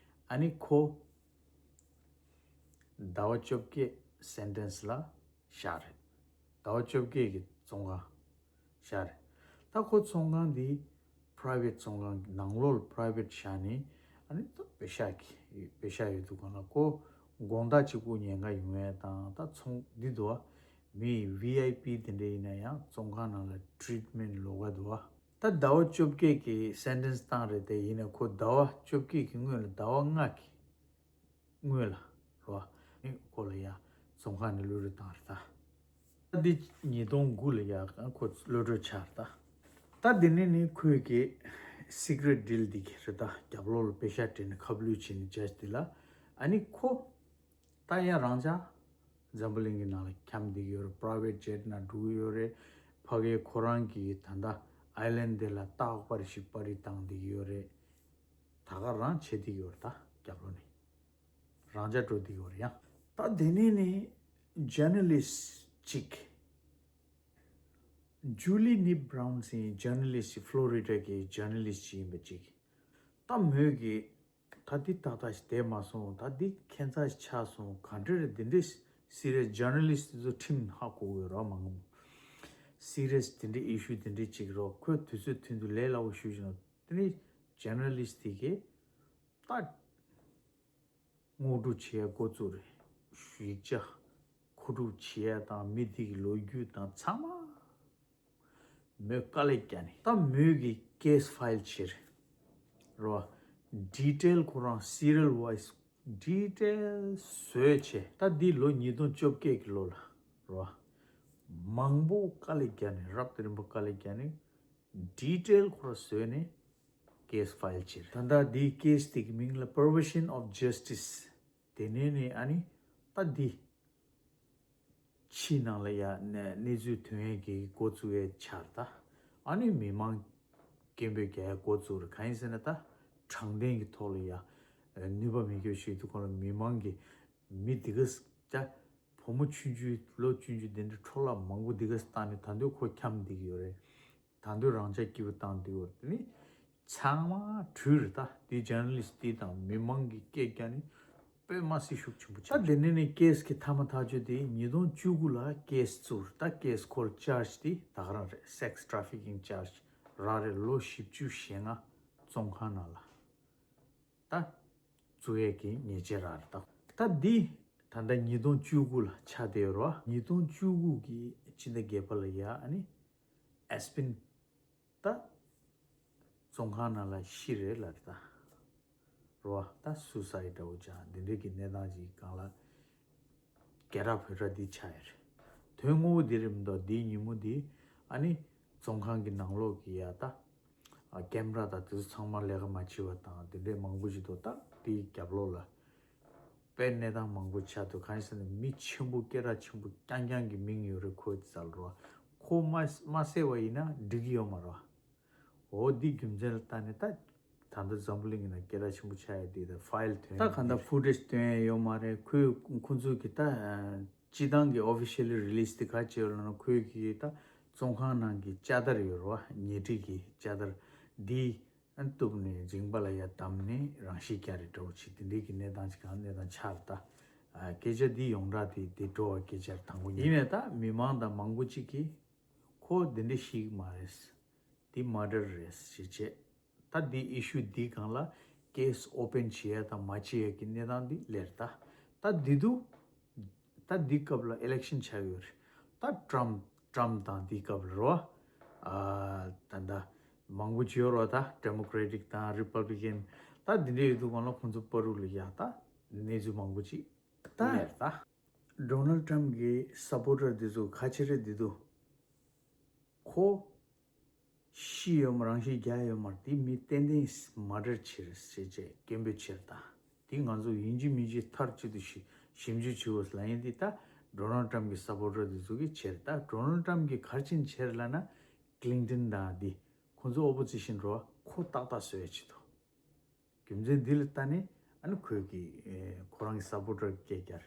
ཨ་ནི་ཁོ་ཟླ་བ་བཅོ་བརྒྱད་sentence་ལ་བཞག་རེད། ཟླ་བ་བཅོ་བརྒྱད་ཀྱི་བཙོན་ཁང་བཞག་རེད། ད་ཁོ་བཙོན་ཁང་འདི་private་བཙོན་ཁང་གི་ནང་ལོགས་ལ་private་བཞག་ནས་ཨ་ནི་ད་པེ་ཤག་གི་པེ་ཤག་ཡོད་དུས་སྒང་ལ་ཁོ་དགོང་དག་གཅིག་པུ་ཉལ་ཁ་ཡོང་ཡས་དང་ད་ཚོང་འདི་འདུག་བ། མི་VIP་དེ་འདྲ་ཡིན་ན་ཡང་བཙོན་ཁང་ནང་ལ་treatment་ལོགས་ཀ་འདུག་བ། ད་ཟླ་བ་བཅོ་བརྒྱད་ཀྱི་sentence་བཏང་རེད་དེ་ཡིན་ན་ཁོ་ཟླ་བ་བཅོ་བརྒྱད་ཀྱི་སྔོན་ལ་ཟླ་བ་ལྔ་གི་སྔོན་ལ་རོ། ནི་ཁོ་ལ་ཡ་བཙོན་ཁང་ནས་གློད་གྲོལ་བཏང་རེད་ད། ད་འདི་ཉིས་སྟོང་དགུ་ལ་ཡ་ཁོ་གློད་གྲོལ་ཆགས་རེད་ད། ད་འདི་ནས་ནི་ཁོས་ཀྱི་secret deal་འདི་གི་རེད་ད། རྒྱབ་ལོགས་ལ་པེ་ཤག་སྤྲད་ནས་ཁ་བསླུས་བྱས་ནས་judge་འདི་ལ་ཨ་ནི་ཁོ་ད་ཡ་རང་ཅག་འཛམ་བུ་གླིང་གི་ནང་ལ་འཁྱམས་བསྡད་ཀྱི་ཡོད་རེད། private jet་ནང་འགྲོ་གི་ཡོད་རེད། ཕ་གིའི་ཁོ་རང་གི་ད་ལྟ་island་འདི་ལ་རྟག་པར་ཞིག་པར་རིས་བཏང་བསྡད་ཀྱི་ཡོད་རེད། ད་ག་རང་བྱེད་བསྡད་ཀྱི་ཡོད་རེད་ད་རྒྱབ་ལོགས་ནས། རང་ཅག་འགྲོ་འདི་ཡོད་རེད་ཡ། ད་དེ་ནས་ནི་journalist་ཅིག Julie Nip Brown་ཟེར་journalist་ཅིག་Florida་གི་journalist་ཅིག་ཡིན་པ་ཅིག་ད་མོས་ཀྱི་ད་འདི་ཏག་ཏག་ཞིག་བསྡད་མ་སོང་། ད་འདི་ཁྱད་མཚར་ཞིག་ཆགས་སོང་། ག་འདྲ་རེད། འདི་འདྲའི་serious journalist་དེ་ཚོ་ཁྲིམས་ཧ་གོ་གི་ཡོད་རེད་མང་པོ། serious་དེ་འདྲའི་issue་དེ་འདྲའི་ཅིག་རོ། ཁོས་དུས་ཚོད་ཐུང་ཐུང་ལས་སླ་པོ་ཞུས་བྱུང་། དེ་ནི་journalist་དེ་གིས་ད་དངོས་སྒྲུབ་བྱེད་ཡ་འགོ་བཙུགས་རེད། ཡིག་ཆ་མཁོ་སྒྲུབ་བྱེད་ཡ་དང་མི་དེ་གི་ལོ་རྒྱུས་དང་ཚང་མ་མོས་དཀའ་ལས་བརྒྱབ་ནས་ད་མོས་ཀྱི་case file་བྱས་རེད་རོ། detail་ཁོ་རང་serial wise detail་བཟོས་བྱས། ད་འདི་ལོ་ཉིས་སྟོང་བཅོ་བརྒྱད་ཀྱི་ལོ་ལ་རོ། མང་པོ་དཀའ་ལས་བརྒྱབ་ནས་རབ་དང་རིམ་པ་དཀའ་ལས་བརྒྱབ་ནས་detail་ཁོ་རང་བཟོས་ནས་case file་བྱས་རེད། ད་ལྟ་འདིའི་case་དེ་གི་མིང་ལ་perversion of justice། དེ་ནས་ནི་ཨ་ནི་ད་འདི་ཕྱི་ནང་ལ་ཡ་གནས་གནས་ཚུལ་ཐོན་ཡས་ཀྱི་འགོ་བཙུགས་ཡས་ཆགས་རེད་ད། ཨ་ནི་མི་མང་སྐད་འབོད་རྒྱག་ཡས་འགོ་བཙུགས་རེད། གང་ཡིན་ཟེར་ན་ད་དྲང་བདེན་གྱི་ཐོག་ལ་ཡ་ནུས་པ་མེད་སྐྱོ་ཞིག་འདུག་གོ་ལ། མི་མང་གི་མི་འདི་ག་ས་ད་བུ་མོ་ཆུང་ཆུང་ལོ་ཆུང་ཆུང་འདི་འདྲ་འཕྲོ་བརླག་མང་པོ་འདི་ག་ས་བཏང་ནས་ད་དུང་ཁོ་འཁྱམས་བསྡད་ཀྱི་ཡོད་རེད། ད་དུང་རང་ཅག་སྐྱིད་པོ་བཏང་དུས་བར་དུ་ནི་ཚང་མ་བྲོས་རེད་ད། དེ་journalist་དེ་དང་མི་མང་གི་སྐད་རྒྱག་ནི་དཔེ་མ་སྲིད་ཤུགས་ཆེན་པོ་ཆགས། ད་དེ་ནས་ནི་case་གི་མཐའ་མ་ཐག་གཅོད་དེ་ཉིས་སྟོང་བཅུ་དགུ་ལ་case་བཙུགས་རེད་ད། case་ཁོ་ལ་charge་དེ་ད་ག་རང་རེད། sex trafficking charge་རག་རེད། ལོ་བཞི་བཅུ་ཞེ་ལྔ་བཙོན་ཁང་ནང་ལ་ད་བཙུགས་ཡས་ཀྱི་ཉེས་ཆད་རག་རེད་ད། ད་འདི་ད་ལྟ་ཉིས་སྟོང་བཅུ་དགུ་ལ་ཆགས་བསྡད་ཡོད་རེད་བ། ཉིས་སྟོང་བཅུ་དགུ་གི་ཕྱི་ཟླ་བརྒྱད་པ་ལ་ཡ་ཨ་ནི་Epstein་ད་བཙོན་ཁང་ནང་ལ་ཤི་རེད་ལབ་རེད་ད། རེད་བ། ད་suicide་འདྲ་བོ་ཅིག་འདི་འདྲའི་གི་གནས་སྟངས་ཅིག་སྒང་ལ་སྐད་གྲགས་བོད་གྲགས་འདི་ཆགས་ཡོད་རེད། དོན་དངོས་པོ་འདི་རེད་མི་འདུག་འདིའི་ཉིན་མོ་འདི་ཨ་ནི་བཙོན་ཁང་གི་ནང་ལོགས་ཀྱི་ཡ་ད་ཨ་camera་དང་དེ་ཚོ་ཚང་མ་ལས་ཀ་མ་བྱེད་པ་དང་དེ་འདྲའི་མང་པོ་ཞིག་འདུག་ད་དེའི་རྒྱབ་ལོགས་ལ་དཔེ་གནས་སྟངས་མང་པོ་ཆགས་འདུག་གང་ཡིན་ཟེར་ན་མི་ཆེན་པོ་སྐད་གྲགས་ཆེན་པོ་རྐྱང་རྐྱང་གི་མིང་ཡོད་རེད། ཁོའི་རྩ་ལ་རོ། ཁོ་མ་མ་བསད་པ་ཡིན་ན་འགྲིག་གི་ཡོད་མ་རེད་བ། འོ་འདི་རྒྱུ་མཚན་ལ་བལྟས་ནས་ད་ད་ལྟ་འཛམ་བུ་གླིང་གི་ནང་སྐད་གྲགས་ཆེན་པོ་ཆགས་ཡ་འདི་ད་file་ཐོན་ད་གང་ལྟར་footage་ཐོན་ཡ་ཡོད་མ་རེད། ཁོས་ཁོ་ཚོ་གི་ད་སྤྱི་བཏང་གི་officially release་དེ་ག་བྱས་ཡོད་ལབ་ན་ཁོས་གི་ད་བཙོན་ཁང་ནང་གི་ལྕགས་དར་ཡོད་རེད་བ། ཉལ་ཁྲི་གི་ལྕགས་དར་འདི་ཨ་གཏུབ་ནས་མཇིང་པ་ལ་ཡ་བསྡམས་ནས་རང་ཤི་རྒྱག་རེད་འདྲ་བོ་ཅིག་དེ་འདྲའི་གི་གནས་སྟངས་ཅིག་གང་གནས་སྟངས་ཆགས་རེད་ད། ཨ་སྐད་ཆ་འདི་ཡོངས་གྲགས་དེ་དེ་འགྲོ་བ་སྐད་ཆ་རེད། དང་པོ་ཉིད་ཡིན་ནས་ད་མི་མང་དང་མང་པོ་ཅིག་གིས་ ཁོ་འདི་འདྲ་ཞིག་མ་རེད། འདི་མར་ཌར་རེད་ཞེས་བྱས། ད་འདི་ཨི་ཤུ་འདི་སྒང་ལ་ཀེ་སི་ཨོ་པན་བྱེད་ཡ་དང་མ་བྱེད་ཡ་གི་གནས་སྟངས་འདི་སླེབས་རེད་ད། ད་འདི་དུ་ད་འདི་སྐབས་ལ་ཨི་ལེག་ཤན་ཆགས་ཡོད་རེད། ད་ཊམ་ཊམ་དང་འདི་སྐབས་ལ་རོ། ཨ་ད་ད་མང་པོ་བྱེད་ཡོད་རོ། ད་ཌེ་མོ་ཀེ་རེ་ཊིག་དང་རི་པབ་ལི་ཀན། ད་འདི་འདྲ་ཡོད་དུས་སྒང་ལ་ཁོང་ཚོ་བར་དུ་ལ་ཡ་ད་གནས་ཚུལ་མང་པོ་ཅིག་ད་ལེར་ད། ཌོ་ནལ་ཊམ་གི་སབ་པོ་ཊར་འདི་ཚོ་ཁ་ཆེ་རེད་འདི་འདུག་ཁོ་ཤི་ཡོད་མ་རང་ཤི་རྒྱག་ཡོད་མ་རེད། དེ་མི་ཏན་ཏན་མར་ཌར་བྱེད་རེད་ཟེར་བྱས་སྐད་འབོད་བྱེད་ད། དེ་ང་ཚོ་ཡིན་གཅིག་མིན་གཅིག་མཐར་གཅིག་ཏུ་ཞི་ཞིབ་འཇུག་བྱེད་དགོས་ལབ་ཡིན། དེ་ད་ཌོ་ནལ་ཊམ་གི་སབ་པོ་ཊར་འདི་ཚོ་གིས་བྱེད་རེད། ད་ཌོ་ནལ་ཊམ་གིས་ག་རེ་བྱས་ནས་བྱེད་རེད་ལབ་ན། ཀི་ལིན་ཊོན་དང་དེ་ཁོ་ཚོ་ཨོ་པོ་ཛི་ཤན་རོ་ཁོ་ཏག་ཏག་བཟོ་ཡ་བྱེད་དོ། རྒྱུ་མཚན་འདི་ལ་ལྟ་ནས་ཨ་ནི་ཁོས་ཀྱི་ཨེ་ཁོ་རང་གི་སབ་པོ་ཊར་སྐད་རྒྱག་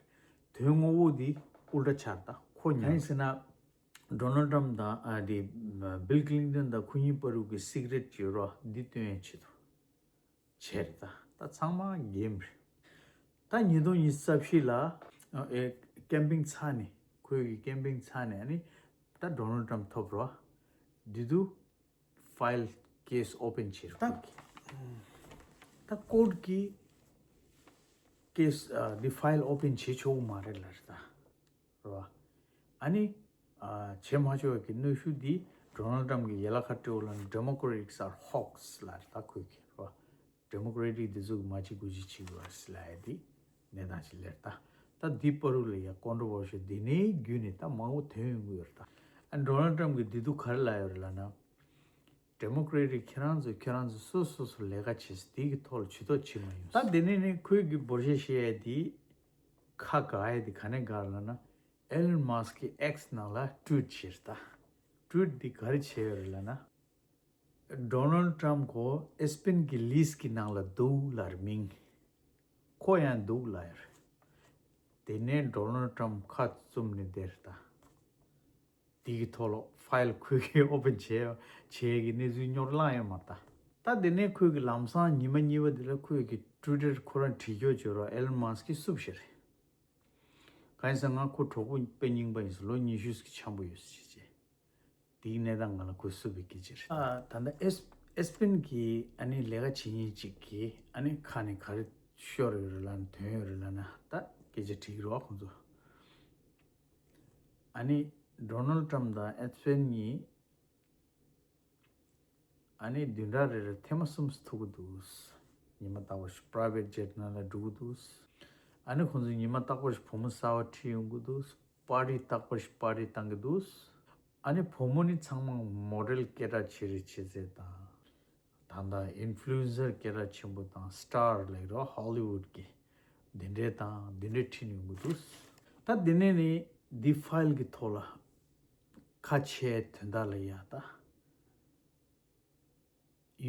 དོན་དངོས་པོ་འདི་ཨུལ་ཊ་ཆགས་ད་ཁོ་ཉན་ཟེར་ན། ཌོ་ནལ་ཊམ་དང་ཨ་དེ་བིལ་ཀི་ལིན་ཊོན་དང་ཁོ་གཉིས་བར་དུ་གི་སི་ཀི་རེཊ་ཀྱི་རོ་འདི་སྟོན་ཡ་ཆེད་དུ་བྱས་རེད་ད། ད་ཚང་མ་གེམ་རེད། ད་ཉིས་སྟོང་ཉི་ཤུ་རྩ་བཞི་ལ་ཨེ་ཀེམ་པིང་ཚར་ནས་ཁོས་ཀྱི་ཀེམ་པིང་ཚར་ནས་ཨ་ནི་ད་ཌོ་ནལ་ཊམ་ཐོབ་རོ། འདི་དུ་ཕའིལ་ཀེ་སི་ཨོ་པན་བྱེད་རོགས། ད་ཀོར་ཊ་གིས་ཀེ་སི་ཨ་འདི་ཕའིལ་ཨོ་པན་བྱེད་ཆོག་གི་མ་རེད་ལབ་རེད་ད། རེད་བ། ཨ་ནི་ཨ་བྱེད་མ་ཆོག་གི་གནོན་ཤུགས་འདི་ཌོ་ནལ་ཊམ་གི་ཡན་ལག་ཁ་སྤྲོད་ལ་ཌེ་མོ་ཀེ་རེ་ཊིག་སི་ཨར་ཧོག་སི་ལབ་རེད་ད་ཁོས་གི་རེད་བ། ཌེ་མོ་ཀེ་རེ་ཊིག་འདི་ཚོ་གི་མ་གཅིག་དགུ་གཅིག་བྱེད་དགོས་རེད་ཟེར་ལབ་ཡ་དེ་གནས་སྟངས་ཅིག་སླེབས་ད། ད་འདི་བར་དུ་ལ་ཡ་ཀོན་ཊྲོ་ཝར་ཤལ་འདི་ནས་བརྒྱུད་ནས་ད་མང་པོ་ཐོན་ཡོང་གི་ཡོད་རེད་ད། ཨ་ཌོ་ནལ་ཊམ་གིས་འདི་དུས་ག་རེ་ལབ་ཡོད་རེད་ལབ་ན། ཌེ་མོ་ཀེ་རེ་ཊིག་ཁྱེད་རང་ཚོ་ཁྱེད་རང་ཚོ་སོ་སོ་སོ་ལས་ཀ་བྱེད་ས་དེ་གི་ཐོག་ལ་ཇུས་གཏོགས་བྱེད་མ་ཡོང་། ད་དེ་ནས་ནས་ཁོས་གི་འབོར་ཆེ་བཤད་ཡ་དེ་ཁ་དགའ་ཡ་དེ་ག་ནས་དགའ་ལབ་ན། ཨེ་ལོན་མཱ་སི་ཀི་ཨེག་སི་ནང་ལ་ཊུ་ཝིཊ་བྱས་རེད་ད། ཊུ་ཝིཊ་འདི་ག་རེ་བྱས་ཡོད་རེད་ལབ་ན། ཌོ་ནལ་ཊམ་ཁོ་ཨེས་པེན་གི་ལིས་ཀྱི་ནང་ལ་འདུག་ལབ་རེད་མིང་། ཁོ་ཡང་འདུག་ལབ་ཡོད་རེད། དེ་ནས་ཌོ་ནལ་ཊམ་ཁ་བཙུམ་ནས་བསྡད་རེད་ད། དེ་གི་ཐོག་ལ་ཕའིལ་ཁོས་གི་ཨོ་པན་བྱས་བྱས་གི་གནས་ཚུལ་རྙོག་གླེང་ཡོད་མ་རེད་ད། ད་དེ་ནས་ཁོས་གི་ལམ་སང་ཉི་མ་གཉིས་པ་དེ་ལ་ཁོས་གི་ཊུ་ཝི་ཊར་ཁོ་རང་བྲིས་སྐྱོར་བྱས་རོགས་ཨེ་ལོན་མཱ་སི་ཀི་བསུབས་བཞག་རེད། གང་ཡིན་ཟེར་ང་ཁོ་གྲོགས་པོ་དཔེ་རྙིང་པ་ཡིན་ཟེར་ལོ་ཉི་ཤུ་ཙམ་འཆམ་པོ་ཡོད་ཟེར་བྱས། དེའི་གནས་སྟངས་སྒང་ལ་ཁོས་བསུབས་པའི་སྐད་ཆ་རེད། ཨ་ད་ལྟ་ཨེས་ཨེས་པེན་གྱི་ཨ་ནི་ལས་ཀ་བྱེད་མཁན་ཅིག་གིས་ཨ་ནི་ཁ་ནས་ག་རེ་ཤོར་ཡོད་རེད་ལབ་ན་དོན་ཡོད་རེད་ལབ་ན་ད་སྐད་ཆ་དྲིས་རོགས་ཁོང་ཚོ། ཨ་ནི་ཌོ་ནལ་ཊམ་དང་ཨེས་པེན་གཉིས་ཨ་ནི་བདུན་ཕྲག་རེ་རེར་ཐེངས་མ་གསུམ་ཐུག་གི་འདུག་ཉི་མ་རྟག་པར་ཞིག་པ་རའི་ཝེཊ་ཇེཊ་ནང་ལ་འགྲོ་གི་འདུག་ཨ་ནི་ཁོང་ཚོ་ཉི་མ་རྟག་པར་ཞིག་བུ་མོ་གསར་པ་ཁྲིད་ཡོང་གི་འདུག་པར་ཊི་རྟག་པར་ཞིག་པར་ཊི་བཏང་གི་འདུག་ཨ་ནི་བུ་མོ་ནི་ཚང་མ་མོ་ཌེལ་སྐད་གྲགས་ཆེ་རེད་ཆེ་ཚད་དང་། ད་ལྟ་ཨིན་ཕུ་ལུ་ཨེན་སར་སྐད་གྲགས་ཆེན་པོ་དང་སི་ཊར་ལབ་རོགས་ཧོ་ལི་ཝུཌ་གི་འདི་འདྲའི་དང་འདི་འདྲའི་ཁྲིད་ཡོང་གི་འདུག་ད་འདི་ནས་ནི་འདི་ཕའིལ་གི་ཐོག་ལ་ཁ་ཆེའི་དོན་དག་ལ་ཡ་ད།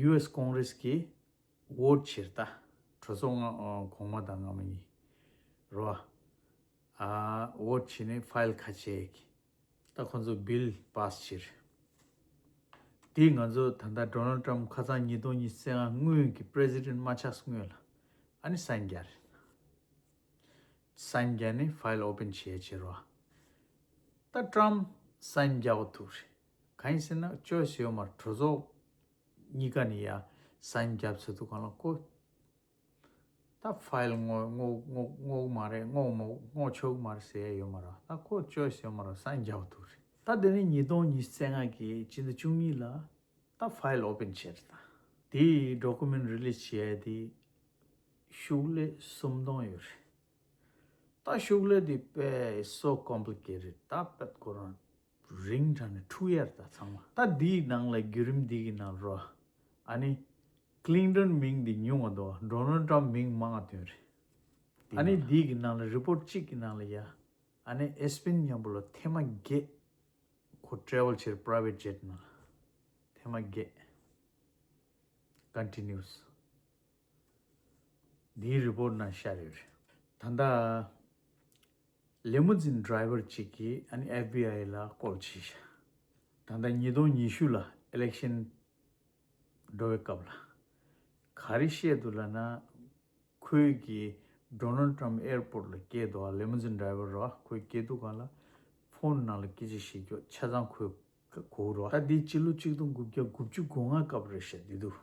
ཡུ་ཨེས་ཀོང་རེས་ཀྱིས་ཝོཊ་བྱེད་ད། གྲོས་ཚོགས་ང་གོང་མ་དང་སྔ་མ་གཉིས་རོ། ཨ་ཝོཊ་བྱས་ནས་ཕའིལ་ཁ་ཆེ་གི་ད་ཁོ་ཚོ་བིལ་པཱ་སི་བྱེད། དེ་ང་ཚོ་ད་ལྟ་ཌོ་ནལ་ཊམ་ཁ་སང་ཉིས་སྟོང་ཉི་ཤུ་རྩ་ལྔ་སྔོན་གྱི་པི་རེ་སི་ཌེན་མ་ཆགས་སྔོན་ལ་ཨ་ནི་སའིན་རྒྱག་རེད། སའིན་རྒྱག་ནས་ཕའིལ་ཨོ་པན་བྱེད་བྱེད་རོགས། ད་ཊམ་སའིན་རྒྱག་པ་ཐུག་རེད། གང་ཡིན་ཟེར་ན་ཅོའི་སི་ཡོད་མ་རེད། གྲོས་ཚོགས་གཉིས་ཀ་ནས་ཡ་སའིན་རྒྱབ་ཚར་དུས་གང་ལ་ཁོ་ད་ཕའིལ་བསྔོག་བསྔོག་བསྔོག་བསྔོག་མ་རེད། བསྔོག་མ་བསྔོག་ཆོག་གི་མ་རེད་ཟེར་ཡ་ཡོད་མ་རེད། ད་ཁོ་ཅོའི་སི་ཡོད་མ་རེད། སའིན་རྒྱག་པ་ཐུག་རེད། ད་དེ་ནས་ཉིས་སྟོང་ཉི་ཤུ་རྩ་ལྔ་གི་སྤྱི་ཟླ་བཅུ་གཉིས་ལ་ད་ཕའིལ་ཨོ་པན་བྱས་རེད། ད་དེའི་ཌོ་ཀུ་མེན་ཊི་རི་ལིས་བྱས་ཏེ་ཤུགས་ལས་སུམ་སྟོང་ཡོད་རེད། ད་ཤུགས་ལས་དེ་དཔེ་སོ་ཀོམ་པི་ལི་ཀེ་ཊེཌ། ད་དཔེ་ཁོ་རང་རིང་དྲགས་ནས་འཁྲུག་ཡ་རེད། ད་ཚང་མ་ད་དེའི་ནང་ལ་བརྒྱུད་རིམ་འདི་གི་ནང་རོ། ཨ་ནི་ཀི་ལིན་ཊོན་མིང་འདི་ཉུང་བ་འདུག་ཌོ་ནལ་ཊམ་མིང་མང་བ་ཐོན་རེད། ཨ་ནི་དེའི་གི་ནང་ལ་རི་པོར་ཊི་གཅིག་གི་ནང་ལ་ཡ་ཨ་ནི་ཨེས་པེན་མཉམ་པོ་ལ་ཐེངས་མ་བརྒྱད་ཁོ་ཊེ་ཝལ་བྱས་པ་རའི་ཝེཊ་ཇེཊ་ནང་ལ་ཐེངས་མ་བརྒྱད་ཀོན་ཊི་ནིའུ་སི། འདིའི་རི་པོར་ཊི་ནང་ཤར་ཡོད་རེད། ད་ལྟ་ལི་མུ་ཛིན་ཌ་རའི་ཝར་གཅིག་གིས་ཨ་ནི་ཨེཕ་བི་ཨའི་ལ་ཀོལ་བྱས་ཤག་ད་ལྟ་ཉིས་སྟོང་ཉི་ཤུ་ལ་ཨི་ལེག་ཤན་འགྲོ་བའི་སྐབས་ལ་ག་རེ་བཤད་འདུག་ལབ་ན། ཁོས་ཀྱིས་ཌོ་ནལ་ཊམ་ཨེར་པོར་ཊི་ལ་སྐྱེལ་འདུག་ལི་མུ་ཛིན་ཌ་རའི་ཝར་རོ། ཁོས་སྐྱེལ་དུས་སྒང་ལ་ཕོན་ནང་ལ་སྐད་ཆ་བཤད་རྒྱུ་ཆ་ཚང་ཁོས་ གོ་རོ། ད་འདི་སྤྱི་ལོ་གཅིག་སྟོང་དགུ་བརྒྱ་དགུ་བཅུ་གོ་ལྔ་སྐབས་རེད་ཤག་འདི་འདུག་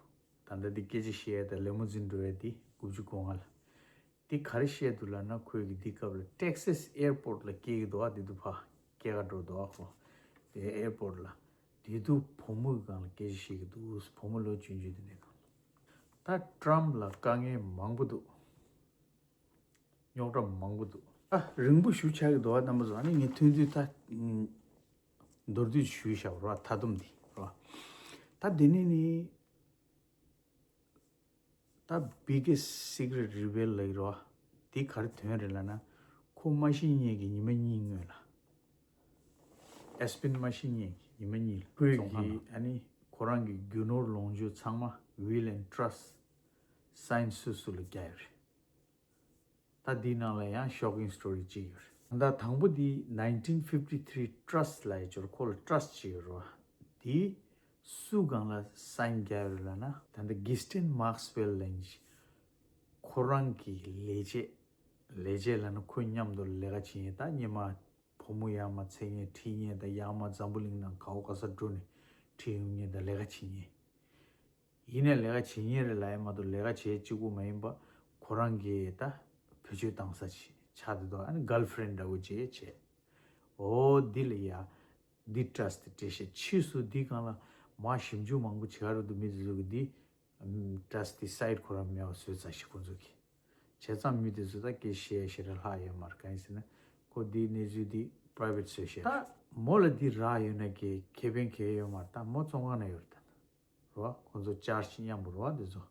ད་ལྟ་འདི་སྐད་ཆ་བཤད་ཡ་ད་ལེ་མོ་ཛིན་འགྲོ་ཡ་འདི་དགུ་བཅུ་གོ་ལྔ་ལ། འདི་ག་རེ་བཤད་འདུག་ལབ་ན་ཁོས་གི་འདི་སྐབས་ལ་Texas airport ལ་སྐྱེལ་གི་འདུག་ཨ། འདི་འདུག་ཕ་སྐྱེལ་ག་འགྲོ་འདུག་ཨ། ཁོ་དེ་airport ལ་འདི་འདུག་བུ་མོ་གི་སྒང་ལ་སྐད་ཆ་བཤད་གི་འདུག་བུ་མོ་ལོ་ཆུང་ཆུང་དེ་འདྲ་སྒང་ལ། ད་Trump ལ་དཀའ་ངལ་མང་པོ་འདུག་རྙོག་དྲ་མང་པོ་འདུག་ཨ། རིང་པོ་ཞུ་ཆགས་ཀྱི་འདུག་ཨ། རྣམ་པ་ཚོ། ཨ་ནི་ངས་ཐུང་ཐུང་ད་ཨུམ། མདོར་བསྡུས་ཞུས་བཞག་རོ། མཐའ་སྡོམ་འདི་རོ། ད་འདི་ནི་ནི་ད་biggest secret reveal ལབ་ཀྱི་རོ། འདི་ག་རེ་དོན་རེད་ལབ་ན། ཁོ་མ་ཤི་ཉིན་གྱི་ཉི་མ་གཉིས་སྔོན་ལ། Epstein མ་ཤི་ཉིན་གྱི་ཉི་མ་གཉིས་ལ་ཁོས་ཀྱི་ཨ་ནི་ཁོ་རང་གི་རྒྱུ་ནོར་ལོངས་སྤྱོད་ཚང་མ་will and trust sign སུ་སུ་ལ་རྒྱག་ཡོད་རེད། ད་འདི་ནང་ལ་ཡང་shocking story གཅིག་ཡོད་རེད། ད་དང་པོ་འདི་nineteen fifty three trust ལབ་ཡ་ཅིག་ཡོད་རེད། ཁོ་ལ་trust གཅིག་ཡོད་རེད་བ། འདི་སུ་སྒང་ལ་sign རྒྱག་ཡོད་རེད་ལབ་ན། ད་ལྟ་Ghislaine Maxwell ལབ་མཁན་ཅིག་ཁོ་རང་གི་ལས་བྱེད། ལས་བྱེད་ལབ་ན་ཁོ་མཉམ་དུ་ལས་ཀ་བྱེད་མཁན། ད་སྔོན་མ་བུ་མོ་ཡར་མར་འཚོལ་མཁན་ཁྲིད་མཁན། ད་ཡར་མར་འཛམ་བུ་གླིང་ནང་ག་བ་ག་ས་འགྲོ་ནས་ཁྲིད་ཡོང་མཁན། ད་ལས་ཀ་བྱེད་མཁན། ཡིན་ནའི་ལས་ཀ་བྱེད་མཁན་རེད་ལབ་ཡ་མ་གཏོགས་ལས་ཀ་བྱེད་གཅིག་པུ་མ་ཡིན་པ། ཁོ་རང་གི་ད་བེད་སྤྱོད་བཏང་ས་ཅིག་ཆགས་བསྡད་འདུག་ཨ་ནི་girlfriend འདྲ་བོ་ཅིག་བྱས། འོ་འདི་ལ་ཡ་འདི་trust དེ་སྤྲད་ཤག་ཕྱིས་སུ་འདི་སྒང་ལ་མར་ཞིབ་འཇུག་མང་པོ་བྱེད་ཀྱི་འདུག་མི་དེ་ཚོ་གིས་འདི་trust དེ་site ཁོ་རང་མེད་པ་བཟོས་ཚར་ཤག་ཁོ་ཚོ་གིས། བྱས་ཙང་མི་དེ་ཚོ་ད་སྐད་བཤད་ཤེས་ར་ལྷག་ཡོད་མ་རེད། གང་ཡིན་ཟེར་ན་ཁོ་འདི་གནས་ཚུལ་འདི་private བཟོས་ཤག་ད་མོ་ལ་འདི་རག་ཡོད་ན་གི་ཁེ་ཕན་གང་ཡང་ཡོད་མ་རེད། ད་མོ་བཙོན་ཁང་ནང་ཡོད་རེད། ད་རོ་ཁོ་ཚོ་charge མཉམ་པོ་རོ་འདི་ཚོ་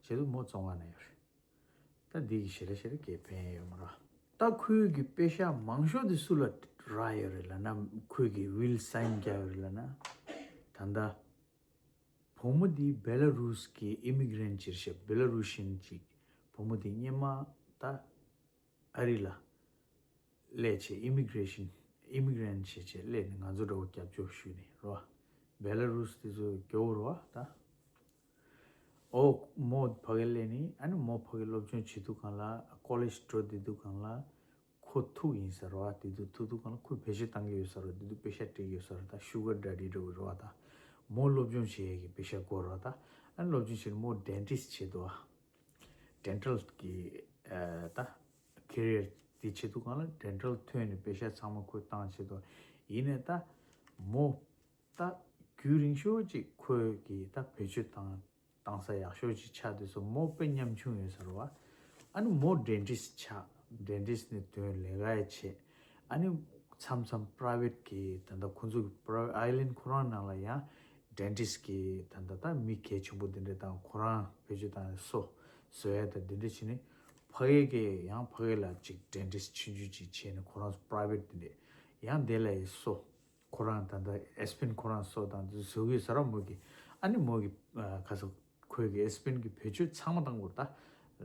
བྱེད་དུས་མོ་བཙོན་ཁང་ནང་ཡོད་རེད། ད་འདི་གི་ཞེ་དྲག་ཞེ་དྲག་གི་ཕན་ཡོད་མ་རེད། ད་ཁོའི་གི་པེ་ཤག་མང་ཤོས་དེ་སུ་ལ་རག་ཡོད་རེད་ལབ་ན། ཁོའི་གི་will sign རྒྱག་ཡོད་རེད་ལབ་ན། ད་ལྟ་བུ་མོ་འདི་Belarus གི་immigrant ཅིག་རེད་ཤག Belarusian ཅིག་བུ་མོ་འདི་སྔོན་མ་ད་ཨ་རི་ལ་སླེབས་བྱས་immigration immigrant བྱས་བྱས་སླེབས་ནས་ང་ཚོ་འདྲ་བོ་རྒྱབ་སྐྱོར་ཞུས་ནས་རོ། Belarus དེ་ཚོ་རྒྱོབ་རོ་ད། ཨོ་མོ་ཕ་གི་སླེབས་ནས་ཨ་ནི་མོ་ཕ་གི་སློབ་སྦྱོང་བྱེད་དུས་སྒང་ལ་college འགྲོ་བསྡད་དུས་སྒང་ལ་ཁོ་ཐུག་ཡིན་ས་རོ། དེ་དུས་ཐུག་དུས་སྒང་ལ་ཁོས་བེད་སྤྱོད་བཏང་གི་ཡོད་ས་རོ། དེ་དུས་པེ་ཤ་སྤྲད་ཀྱི་ཡོད་ས་རོ། ད་sugar daddy འདྲ་བོ་རོ། ད་མོ་སློབ་སྦྱོང་བྱེད་ཡས་ཀྱི་པེ་ཤ་དགོས་རོ། ད་ཨ་ནི་སློབ་སྦྱོང་བྱེད་ནས་མོ་dentist བྱེད་དོ། dental གི་ཨ་ད་career དེ་བྱེད་དུས་སྒང་ལ་dental ཐོན་ནས་པེ་ཤ་ཚང་མ་ཁོས་བཏང་བྱེད་དོ། ཡིན་ནའི་ད་མོ་ད་རྒྱུན་རིང་ཤོས་ཅིག་ཁོས་ཀྱི་ད་བེད་སྤྱོད་བཏང་བཏང་ས་ཡག་ཤོས་ཅིག་ཆགས་དུས་སུ་མོ་དཔེ་ཉམ་ཆུང་ཡོད་ས་རེད་བ། ཨ་ནི་མོ་dentist ཆགས། dentist ནས་དོན་ལས་ཀ་ཡ་བྱེད། ཨ་ནི་མཚམས་མཚམས་private གི་ད་ལྟ་ཁོ་ཚོ་གི་private island ཁོ་རང་ནང་ལ་ཡང་dentist གི་ད་ལྟ་ད་མི་གལ་ཆེན་པོ་འདི་འདྲ་དང་ཁོ་རང་བེད་སྤྱོད་བཏང་ནས་སོ་བཟོ་ཡ་ད་འདི་འདྲ་བྱས་ནས་ཕ་གི་གི་ཡང་ཕ་གི་ལ་ཅིག་dentist ཆུང་ཆུང་ཅིག་བྱས་ནས་ཁོ་རང་private འདི་འདྲ་ཡང་དེ་ལ་ཡི་སོ། ཁོ་རང་ད་ལྟ་Aspen ཁོ་རང་སོ་དང་དེ་བཟོ་གི་ཡོད་ས་ར་མོ་གི། ཨ་ནི་མོ་གི་ཨ་ཁ་སང་ཁོས་གི་Aspen གི་བེད་སྤྱོད་ཚང་མ་བཏང་དགོས་ད།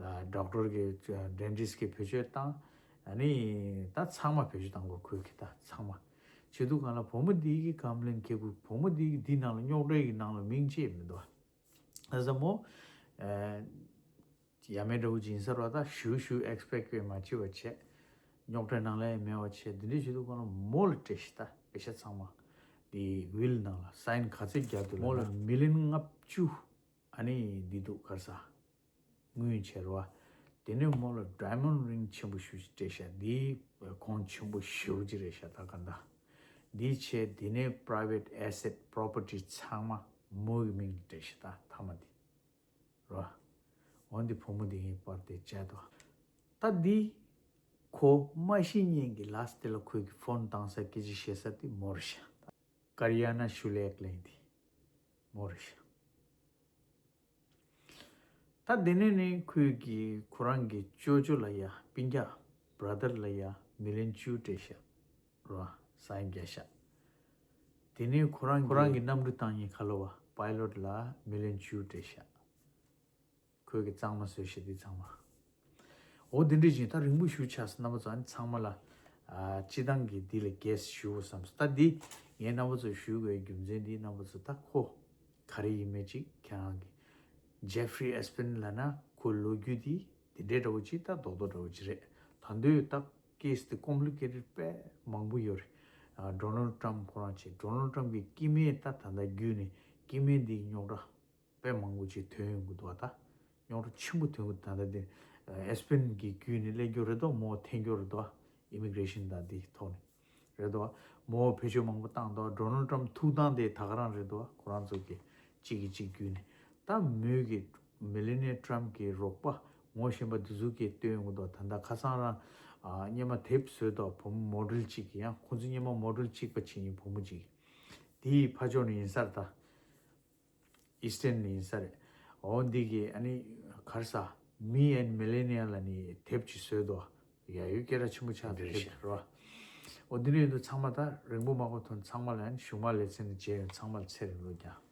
ཨ་doctor གི་dentist གི་བེད་སྤྱོད་བཏང་། ཨ་ནི་ད་ཚང་མ་བེད་སྤྱོད་བཏང་དགོས་ཁོས་གི་ད་ཚང་མ། བྱེད་དུས་སྒང་ལ་བུ་མོ་འདི་གི་complain་ཁེ་གུ་བུ་མོ་འདི་གི་འདི་ནང་ལ་རྙོག་དྲའི་གི་ནང་ལ་མིང་ཅི་ཡང་མི་འདུག་ཨ་ས་མོ། ཨ། ཡ་མེད་འདྲ་བོ་ཅིག་ཡིན་ས་རེད་བ། ད་ཞུ་ཞུ་expect དཔེ་མ་བྱེད་པ་བྱས། རྙོག་དྲ་ནང་ལ་ཡང་མེད་པ་བྱས། འདི་འདྲ་བྱེད་དུས་སྒང་ལ་མོ་ལ་སྤྲད་ཤི་ད་པེ་ཤ་ཚང་མ། དེ་will ནང་ལ་sign ག་ཚོད་རྒྱག་འདུག་ལབ་ན། མོ་ལ་million ལྔ་བཅུ། ཨ་ནི་འདི་འདུག་ག་རེ་ཟ། དངུལ་བྱས་རེད་བ། དེ་ནས་མོ་ལ་diamond ring ཆེན་པོ་ཞེ་པོ་ཅིག་སྤྲད་ཤག་འདི་གོང་ཆེན་པོ་ཞེ་པོ་ཅིག་རེད་ཤག་ད་ག་འདྲ། འདི་བྱས་དེ་ནས་private asset property ཚང་མ་མོ་གི་མིང་ལ་སྤྲད་ཤག་ད་མཐའ་མ་འདི། རོ། འོན་ཏེ་བུ་མོ་དེ་ངའི་པར་དེ་བཅད་དོ། ད་འདི་ཁོ་མ་ཤི་ཉིན་གྱི་last day ལ་ཁོས་ཀྱི་ཕོན་བཏང་ས་སྐད་ཆ་བཤད་ས་དེ་མོ་རེད་ཤག་ཀར་ཡ་ན་ཤུ་ལེ་ཀ་ལེན་དེ་མོ་རེད་ཤག་ད་དེ་ནས་ནི་ཁོས་ཀྱི་ཁོ་རང་གི་ཅོ་ཅོ་ལ་ཡ་སྤུན་ཀྱག་brother ལ་ཡ་million བཅུ་སྤྲད་ཤག་རོ། sign རྒྱག་ཤག་དེ་ནས་ཁོ་རང་ཁོ་རང་གི་གི་གནམ་གྲུ་བཏང་མཁན་ཁ་ལོ་བ་pilot ལ་million བཅུ་སྤྲད་ཤག་ཁོས་ཀྱི་གཙང་མ་བཟོས་ཤག་འདི་ཚང་མ། འོ་དེ་འདྲ་བཞིན་ད་རིང་པོ་ཞེ་པོ་ཆགས་སོང་། རྣམ་པ་ཚོ་ཨ་ནི་ཚང་མ་ལ་ཨ་སྤྱི་བཏང་གི་འདི་ལ་guess ཞུ་བསམ་སོང་། ད་འདི་ངས་རྣམ་པ་ཚོ་ཞུ་དགོས་རྒྱུ་མཚན་འདི་རྣམ་པ་ཚོ་ད་ཁོ་ག་རེ་ཡིན་མིན་ཅིག་ཁྱེད་རང་གི་Jeffrey Epstein ལབ་ན་ཁོའི་ལོ་རྒྱུས་འདི་དེ་འདྲའི་འདྲ་བོ་ཅིག་ད་རྡོག་རྡོག་འདྲ་བོ་ཅིག་རེད། ད་དུང་ད་case དེ་complicated དཔེ་མང་པོ་ཡོད་རེད། ཌོ་ནལ་ཊམ་ཁོ་རང་བྱས། ཌོ་ནལ་ཊམ་གྱི་སྐྱེ་དམན་ད་ད་ལྟ་བརྒྱུད་ནས་སྐྱེ་དམན་འདི་རྙོག་དྲ་དཔེ་མང་པོ་ཅིག་ཐོན་ཡོང་གི་འདུག་བ། ད་རྙོག་དྲ་ཆེན་པོ་ཐོན་གི། ད་ལྟ་འདི་ཨེས་པེན་གྱི་བརྒྱུད་ནས་སླེབས་རྒྱུ་རེད་དོ། མོ་འཐེན་རྒྱུ་རེད་དོ། ཨི་མི་གྷི་རེ་ཤན་དང་འདི་ཐོག་ནས་རེད་དོ། མོ་བེད་སྤྱོད་མང་པོ་བཏང་དོ། ཌོ་ནལ་ཊམ་ཐུག་སྟངས་དེ་ད་ག་རང་རེད་དོ། ཁོ་རང་ཚོ་གི་གཅིག་གིས་གཅིག་བརྒྱུད་ནས། ད་མོས་གི་མེ་ལེ་ནི་ཡ་ཊམ་གི་རོགས་པ་ངོ་ཤེས་པ་འདི་ཚོ་གིས་སྟོན་ཡོང་གི་འདུག་ད་ལྟ་ཁ་སང་རང་ཨ་སྔོན་མ་དེབ་བཟོས་འདུག་བུ་མོ་མོ་ཌེལ་གཅིག་གིས། ཡང་ཁོ་ཚོ་སྔོན་མ་མོ་ཌེལ་གཅིག་པ་བྱས་ཡིན། བུ་མོ་གཅིག་གིས། དེའི་ཕ་ཕྱོགས་ནས་ཡིན་ས་རེད། ད་ཨི་སི་ཊན་ནས་ཡིན་ས་རེད། འོ་འདི་གི་ཨ་ནི་ག་རེ་ཟ། མི་ཨེན་མི་ལེ་ནི་ཡ་ལབ་ནི་དེབ་ཅིག་བཟོས་འདུག་ཡ། ཡོད། སྐད་གྲགས་ཆེན་པོ་ཆགས་འདུག་འདི་རེད་དེབ་ཤག་རེད་བ། འོ་འདི་ནས་ཡིན་དུས་ཚང་མ་ད་རིང་པོ་མ་འགོར་ཐོན། ཚང་མ་ལ་ཨ་ནི་གཞུག་མ་ལེ་ཚན་ནས་མཇལ་ཡོང་། ཚང་མ་ལ་ཚེ་རིང་ལོ་རྒྱང་།